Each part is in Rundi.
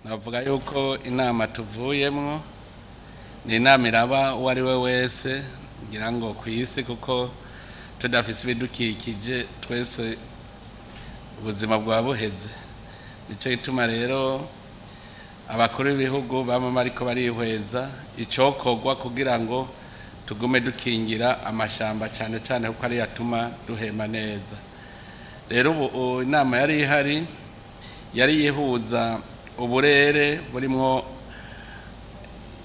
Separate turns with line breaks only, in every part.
Navuga yuko inama tuvuyemwo ni inama iraba uwo ari we wese ngira ngo ku isi, kuko tudafise ibidukikije twese ubuzima bwa buheze. Nico gituma rero abakuru b'ibihugu bama bariko barihweza icokorwa kugira ngo tugume dukingira amashamba, cyane cyane kuko ariyo atuma duhema neza. Rero ubu inama yari ihari yari yihuza uburere burimwo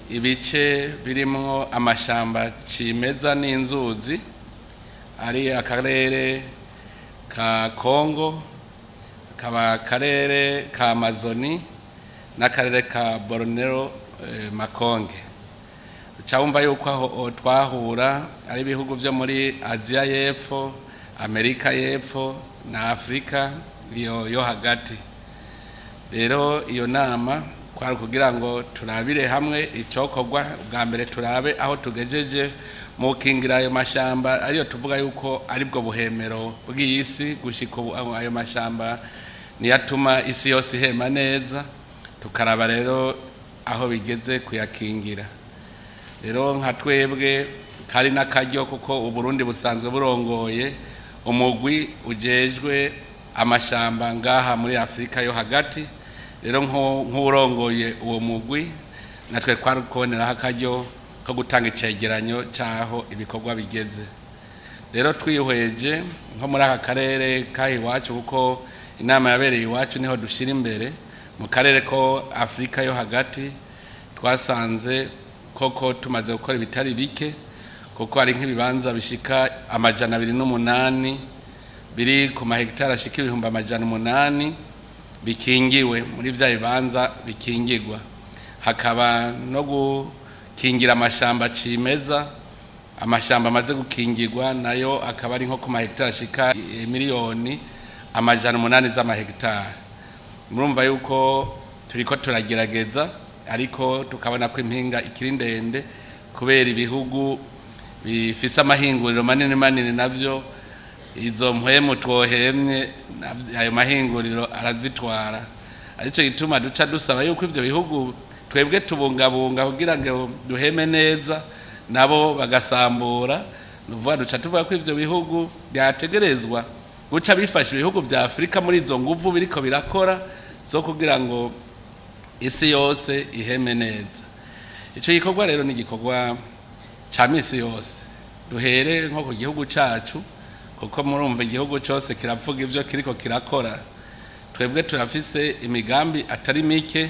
ibice birimwo amashamba cimeza n'inzuzi, ari akarere ka Kongo, kaba akarere ka Amazoni n'akarere ka Borneo Makonge. Uca wumva yuko aho twahura ari ibihugu byo muri Aziya y'Epfo, Amerika y'Epfo na Afurika yo hagati. Rero iyo nama kwari kugira ngo turabire hamwe icokorwa. Bwa mbere turabe aho tugejeje mu kingira ayo mashamba, ariyo tuvuga yuko aribwo buhemero bw'isi. Gushika ubu ayo mashamba niyo atuma isi yose ihema neza. Tukaraba rero aho bigeze kuyakingira. Rero nka twebwe kari n'akaryo, kuko Uburundi busanzwe burongoye umugwi ujejwe amashamba ngaha muri Afurika yo hagati. Rero nk'urongoye uwo mugwi, natwe twari kuboneraho akaryo ko gutanga icegeranyo c'aho ibikorwa bigeze. Rero twihweje nko muri aka karere kaha iwacu, kuko inama yabereye iwacu niho dushira imbere mu karere ko Afurika yo hagati, twasanze koko tumaze gukora ibitari bike, kuko hari nk'ibibanza bishika 208 biri ku mahegitari ashika 800,000 bikingiwe muri vya bibanza bikingirwa. Hakaba no gukingira amashamba cimeza. Amashamba amaze gukingirwa nayo akaba ari nko ku mahegitari ashika 800,000,000 z'amahegitari. Murumva yuko turiko turagerageza, ariko tukabona ko impinga ikiri ndende, kubera ibihugu bifise amahinguriro manini manini navyo izo mpwemu twohemye ayo mahinguriro arazitwara. Arico gituma duca dusaba yuko ivyo bihugu twebwe tubungabunga kugira ngo duheme neza, nabo bagasambura. Nuvuga duca tuvuga ko ivyo bihugu byategerezwa guca bifasha ibihugu vya Afurika muri izo nguvu biriko birakora zo kugira ngo isi yose iheme neza. Ico gikorwa rero ni igikorwa ca misi yose. Duhere nko ku gihugu cacu, kuko murumva igihugu cose kiravuga ivyo kiriko kirakora. Twebwe turafise imigambi atari mike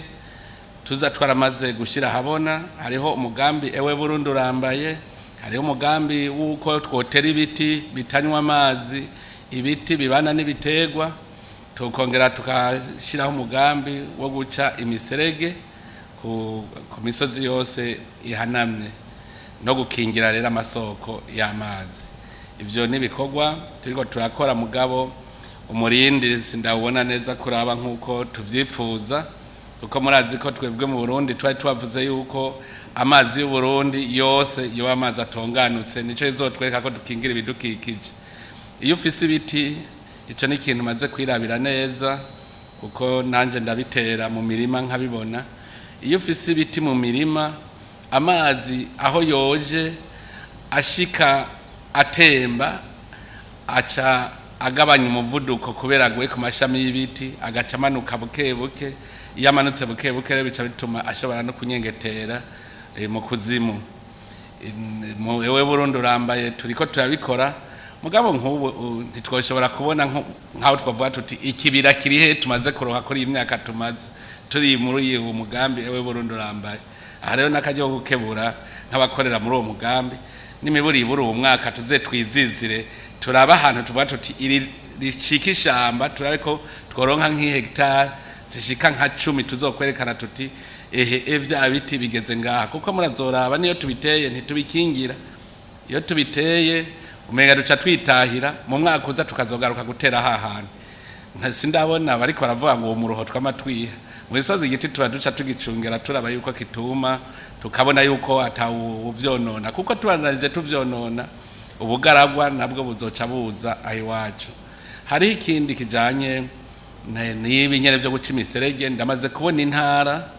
tuza twaramaze gushira ahabona. Hariho umugambi Ewe Burundi Urambaye, hariho umugambi w'uko twotera ibiti bitanywa amazi, ibiti bibana n'ibiterwa. Tukongera tukashyiraho umugambi wo guca imiserege ku misozi yose ihanamye no gukingira rero amasoko y'amazi. Ibyo ni ibikorwa turiko turakora, mugabo umurindi sindawubona neza kuraba nk'uko tuvyipfuza, kuko murazi ko twebwe mu Burundi twari twavuze yuko amazi y'u Burundi yose yoba amazi atonganutse. Nico izotwereka ko dukingira ibidukikije. Iyo ufise ibiti, ico ni ikintu maze kwirabira neza, kuko nanje ndabitera mu mirima nkabibona. Iyo ufise ibiti mu mirima, amazi aho yoje ashika atemba aca agabanya umuvuduko, kubera aguye ku mashami y'ibiti, agaca amanuka buke buke. Iyo amanutse buke buke rero bica bituma ashobora no kunyengetera mu kuzimu. Mu Ewe Burundi Urambaye turiko turabikora, mugabo nk'ubu ntitwoshobora kubona nk'aho twavuga tuti ikibira kiri he tumaze kuronka kuri iyi myaka tumaze turi muri uyu mugambi Ewe Burundi Urambaye. Aha rero n'akaryo ko gukebura nk'abakorera muri uwo mugambi: n'imiburiburi uwo mwaka tuze twizizire, turabe ahantu tuvuga tuti iri ricika ishamba, turabe ko tworonka nk'ihegitari zishika nka 10 tuzokwerekana tuti ehe vya biti bigeze ngaha. Kuko murazoraba, niyo tubiteye ntitubikingira. Iyo tubiteye umenga duca twitahira, mu mwaka uza tukazogaruka gutera hahandi. Sindabona bariko baravuga ngo uwo muruho twamatwiha mu misozi. Igiti tuba duca tugicungera, turaba yuko kituma, tukabona yuko atawuvyonona, kuko tubandanije tuvyonona ubugaragwa nabwo buzoca buza aho iwacu. Hariho ikindi kijanye N'ibi nyene vyo guca imiserege, ndamaze kubona intara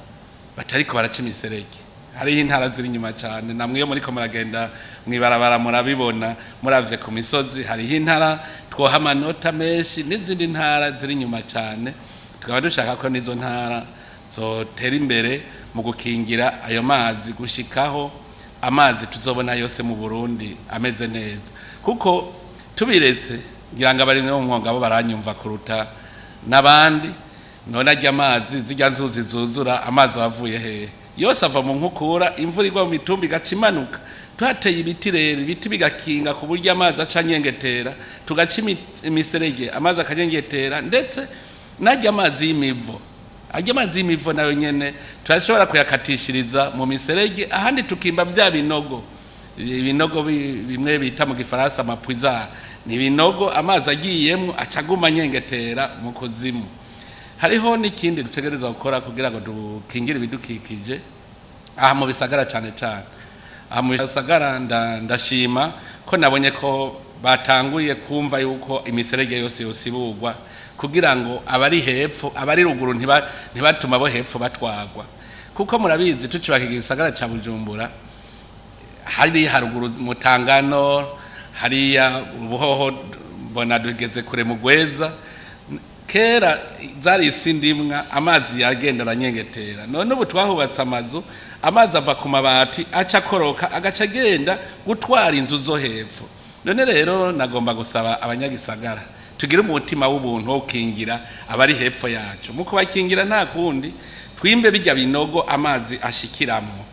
batariko baraca imiserege. Hariho intara ziri inyuma cyane, namwe iyo muriko muragenda mwibarabara murabibona, muravye ku misozi hariho intara twoha amanota menshi n'izindi ntara ziri inyuma cyane. Tukaba dushaka ko n'izo ntara zotera imbere mu gukingira ayo mazi, gushikaho amazi tuzobona yose mu Burundi ameze neza. Kuko tubiretse, ngira ngo abari mu mwonga bo baranyumva kuruta n'abandi. None arya amazi, zirya nzuzi zuzura, amazi abavuye hehe? Yose ava mu nkukura, imvura igwa mu mitumba igaca imanuka. Tuhateye ibiti rero, ibiti bigakinga ku buryo amazi aca anyengetera, tugaca imiserege, amazi akanyengetera. Ndetse n'arya amazi y'imivo, arya amazi y'imivo nayo nyene turashobora kuyakatishiriza mu miserege, ahandi tukimba vya binogo, ibinogo bimwe bita mu Gifaransa ama puisards. Ni ibinogo amazi agiyemwo aca aguma anyengetera mu kuzimu. Hariho n'ikindi dutegerezwa gukora kugira ngo dukingire ibidukikije aha mu bisagara, cyane cyane aha mu bisagara. Ndashima ko nabonye ko batanguye kumva yuko imiserege yose yosibugwa, kugira ngo abari hepfo, abari ruguru ntibatuma abo hepfo batwagwa. Kuko murabizi, tucubaka igisagara ca Bujumbura, hari haruguru Mutangano, hariya Ubuhoho, mbona tugeze kure mu Gweza. Kera zari isi ndimwa, amazi yagenda aranyengetera. None ubu twahubatse amazu, amazi ava ku mabati aca akoroka, agaca agenda gutwara inzu zo hepfo. None rero nagomba gusaba abanyagisagara tugire umutima w'ubuntu wo gukingira abari hepfo yacu. Mu kubakingira, nta kundi, twimbe bijya binogo amazi ashikiramwo.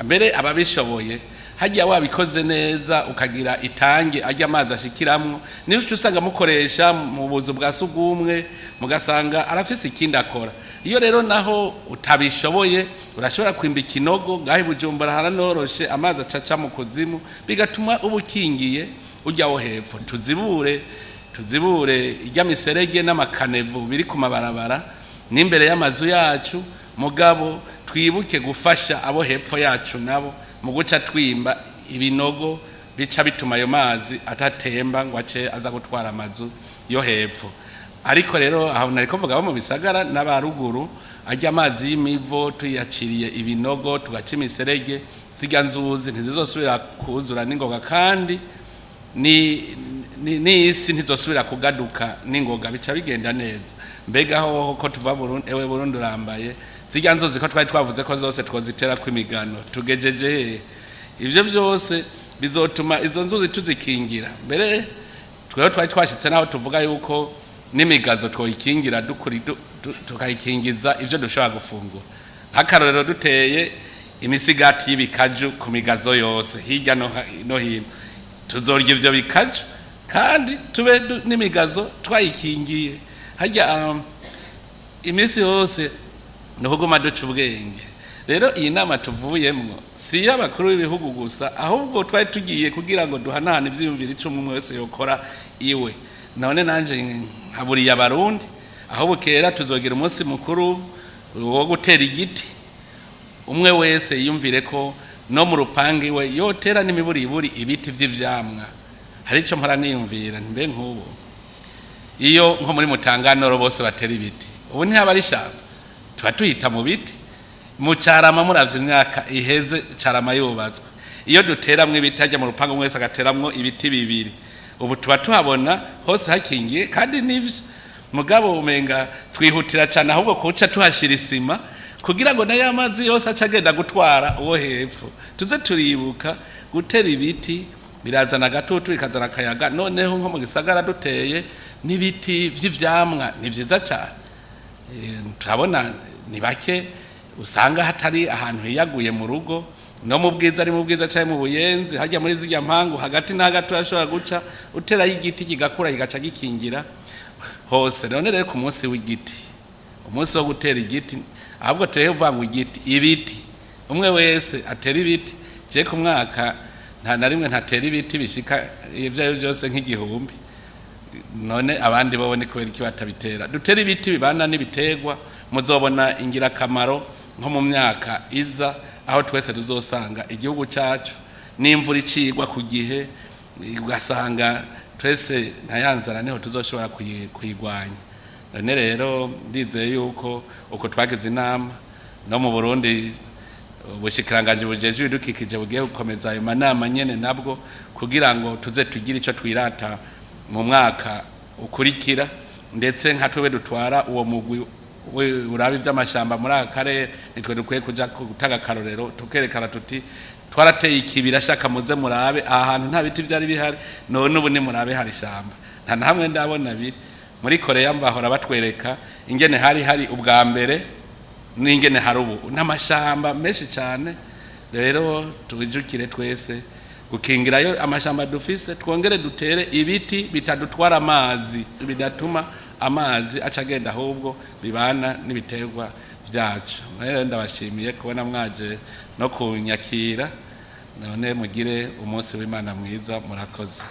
Mbere ababishoboye, hajya wabikoze neza, ukagira itange ajya amazi ashikiramwo, niba uca usanga mukoresha mu buzu bwa sugumwe, mugasanga arafise ikindi akora. Iyo rero naho utabishoboye, urashobora kwimba ikinogo. Ngaho i Bujumbura haranoroshe, amazi acaca mu kuzimu, bigatuma uba ukingiye ujyawo hepfo. Tuzibure ijya miserege n'ama caniveaux biri ku mabarabara n'imbere y'amazu yacu, mugabo twibuke gufasha abo hepfo yacu nabo mu guca twimba ibinogo bica bituma ayo mazi atatemba ngo ace aza gutwara amazu yo hepfo. Ariko rero aho nariko mvuga abo mu bisagara n'abaruguru, ajya amazi y'imivo tuyaciriye ibinogo, tugaca imiserege, zirya nzuzi ntizizosubira kuzura n'ingoga, kandi ni isi ntizosubira kugaduka n'ingoga, bica bigenda neza. Mbega hoho ko tuva Burundi, ewe Burundi urambaye, zirya nzuzi ko twari twavuze ko zose twozitera kw'imigano, tugejeje hehe? Ivyo vyose bizotuma izo nzuzi tuzikingira. Mbere twewe twari twashitse naho tuvuga yuko n'imigazo twoyikingira, tukayikingiza ivyo dushobora gufungura. Nk'akarorero, duteye imisigati y'ibikaju ku migazo yose hirya no hino, tuzorya ivyo bikaju kandi tube n'imigazo twayikingiye. Harya iminsi yose ni ukuguma duca ubwenge. Rero iyi nama tuvuyemwo si iy'abakuru b'ibihugu gusa, ahubwo twari tugiye kugira ngo duhanahane ivyiyumviro, ico umwe wese yokora iwe. None nanje nkaburiye Abarundi, aho bukera tuzogira umunsi mukuru wo gutera igiti. Umwe wese yiyumvire ko no mu rupangu iwe yotera n'imiburiburi ibiti vy'ivyamwa. Hari ico mpora niyumvira, mbe nk'ubu iyo nko muri Mutanganoro bose batera ibiti, ubu ntihaba ari ishamba, tuba tuhita mu biti. Mu Carama, muravye imyaka iheze Carama yubatswe, iyo duteramwo ibiti hajya mu rupangu, umwe wese agateramwo ibiti bibiri, ubu tuba tuhabona hose hakingiye. Kandi nivyo, mugabo umenga twihutira cyane ahubwo kuca tuhashira isima, kugira ngo nayo amazi yose aca agenda gutwara uwo hepfo. Tuze turibuka gutera ibiti, birazana agatutu, bikazana akayaga. Noneho nko mu gisagara duteye n'ibiti vy'ivyamwa ni vyiza cyane. Turabona ni bake usanga hatari ahantu hiyaguye mu rugo, no mu Bwiza, ari mu Bwiza cyangwa mu Buyenzi, hajya muri zirya mpangu hagati na hagati, urashobora guca uterayo igiti kigakura, kigaca gikingira hose. None rero ku munsi w'igiti, umunsi wo gutera igiti, ahubwo tureke kuvuga ngo igiti, ibiti, umwe wese atera ibiti. Je ku mwaka nta na rimwe ntatera ibiti bishika ibyo ari byo byose nk'igihumbi. None abandi bo ni kubera iki batabitera? Dutera ibiti bibana n'ibiterwa, muzobona ingirakamaro nko mu myaka iza, aho twese tuzosanga igihugu cyacu n'imvura icigwa ku gihe, ugasanga twese nta yanzara, niho tuzoshobora kuyigwanya. None rero ndizeye yuko uko twagize inama no mu Burundi, ubushikiranganje bujejwe ibidukikije bugiye gukomeza ayo manama nyene nabwo, kugira ngo tuze tugire ico twirata mu mwaka ukurikira. Ndetse nka twebwe dutwara uwo mugwi uraba ivy'amashamba muri aka karere, nitwe dukwiye kuja gutanga akarorero, tukerekana tuti twarateye ikibira, shaka muze murabe aha hantu nta biti vyari bihari, none ubu ni murabe hari ishamba. Nta na hamwe ndabona biri muri Korea bahora batwereka ingene hari hari ubwa mbere n'ingene hari ubu n'amashamba menshi cyane. Rero twijukire twese gukingirayo amashamba dufise, twongere dutere ibiti bitadutwara amazi, bidatuma amazi aca agenda, ahubwo bibana n'ibiterwa byacu. Rero ndabashimiye kubona mwaje no kunyakira, none mugire umunsi w'Imana mwiza. Murakoze.